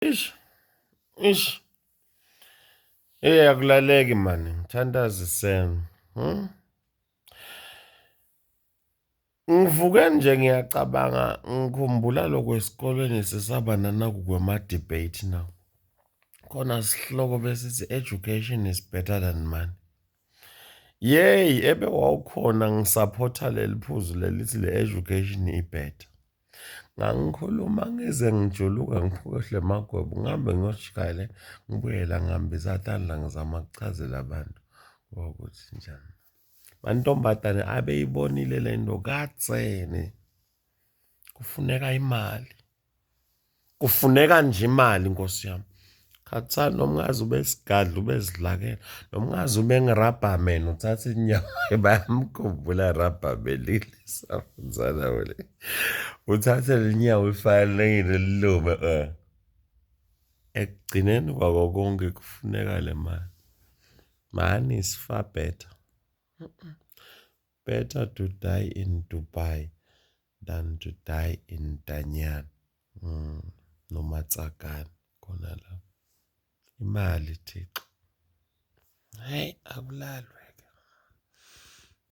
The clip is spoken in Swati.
Ish. Ish. Hey akulaleki mani, ngithandaziseni. Ngivuke nje ngiyacabanga ngikhumbula lokho esikolweni sisaba nanaku kwema-debate na. Khona sihloko besithi education is better than money. Yeyi ebe wawukhona ngisaphotha leli phuzu lelithi le education i-better. Ngangikhuluma ngize ngijuluka ngiphokohle emagwebu ngihambe ngiyojika le ngibuye la ngihambisa tandla ngizama ukuchazela abantu ukuthi njani. Mantombazane abeyibonile le nto kadzeni kufuneka imali. Kufuneka nje imali nkosi yami. Khathani noma ungaze ube sigadla ube sidlakela noma ungaze ube ngirabhamen uthathe inyawo bayamkhumbula rabhamen lisafunzana wele uthathe linyawo ifanelekile lilume eh ekugcineni kwako konke kufuneka le mali. Money is far better. Better to die in Dubai than to die in Danyana noma Tsakane khona la. Imali Thixo. Hhayi akulalwe.